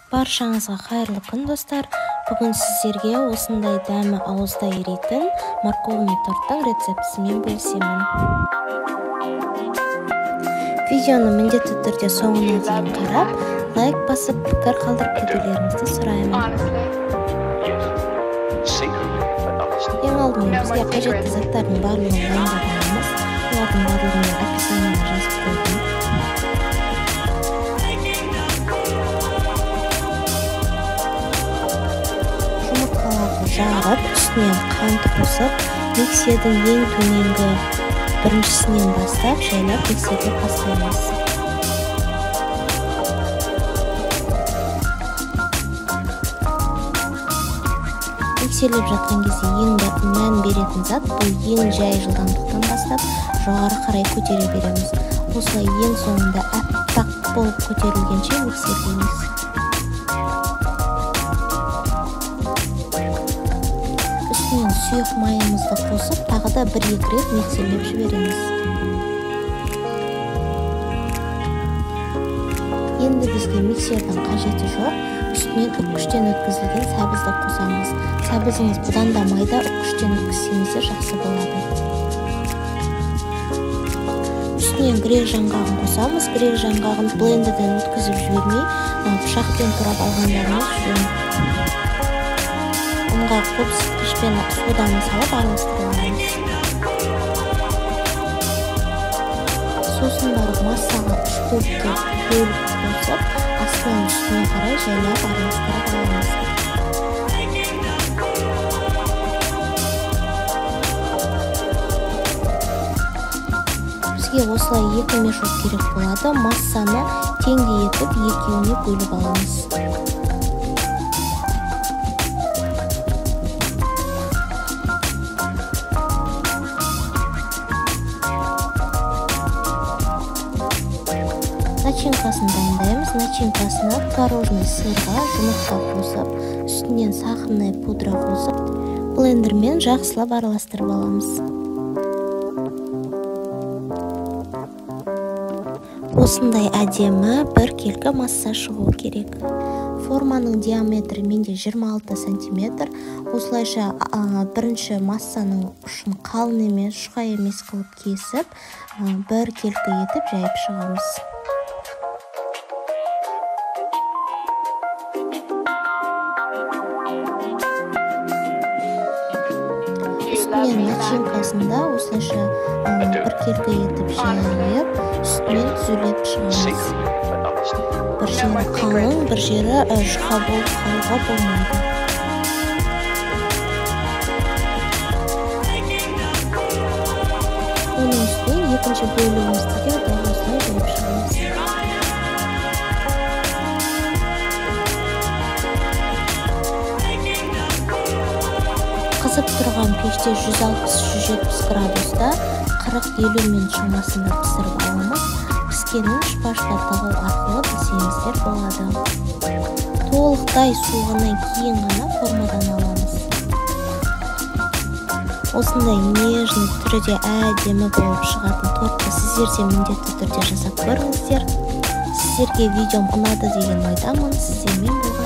Баршаңызға қайырлы күн, достар. Бүгін сіздерге осындай дәмі ауызда еритін морковный торттың рецептісімен бөлісемін. Видеоны міндетті түрде соңына дейін қарап, лайк басып, пікір қалдырып кетулеріңізді сұраймын. Ең алдымен бізге қажетті заттардың барлығын дайындап аламыз. Олардың барлығын мен описанияға жазып қойдым. Жұмыртқаларды жарып, үстінен қант қосып, миксердің ең төменгі біріншісінен бастап жайлап миксерлеп бастаймыз. Миксерлеп жатқан кезде ең мән беретін зат бұл ең жай жылдамдықтан бастап жоғары қарай көтере береміз. Осылай ең соңында аппақ болып көтерілгенше миксерлейміз. Үстінен сұйық майымызды қосып, тағы да бір-екі рет миксерлеп жібереміз. Енді бізге миксердің қажеті жоқ. Үстінен үккіштен өткізілген сәбізді қосамыз. Сәбізіңіз бұдан да майда үккіштен өткізсеңіздер жақсы болады. Үстінен грек жаңғағын қосамыз. Грек жаңғағын блендерден өткізіп жібермей, пышақпен турап алғандарыңыз жөн. Ұнға қопсытқыш пен соданы салып араластырып аламыз. Сосын барып массаға үш бөлікке бөліп қосып, астынан үстіне қарай жайлап араластырып аламыз. Бізге осылай 2 мешок керек болады. Массаны теңдей етіп екеуіне бөліп аламыз. Начинкасын дайындаймыз. Начинкасына творожный сырға жұмыртқа қосып, үстінен сахарная пудра қосып, блендермен жақсылап араластырып аламыз. Осындай әдемі біркелкі масса шығу керек. Форманың диаметрі менде 26 сантиметр. Осылайша бірінші массаның ұшын қалын емес, жұқа емес қылып кесіп, біркелкі етіп жайып шығамыз. Үстінен начинкасында осылайша біркелкі етіп жайып, үстінен түзулеп шығамыз. Бір жері қалың, бір жері жұқа болып қалуға болмайды. Оның үстінен екінші бөлігімізді де дәл осылай жайып шығамыз. Қызып тұрған пеште 160-170 градуста 40-50 минут шамасында пісіріп аламыз. Піскенін шпажка тығу арқылы білсеңіздер болады. Толықтай суығаннан кейін ғана формадан аламыз. Осындай нежный түрі де әдемі болып шығатын тортты сіздер де міндетті түрде жасап көріңіздер. Сіздерге видеом ұнады деген ойдамын. Сіздермен болған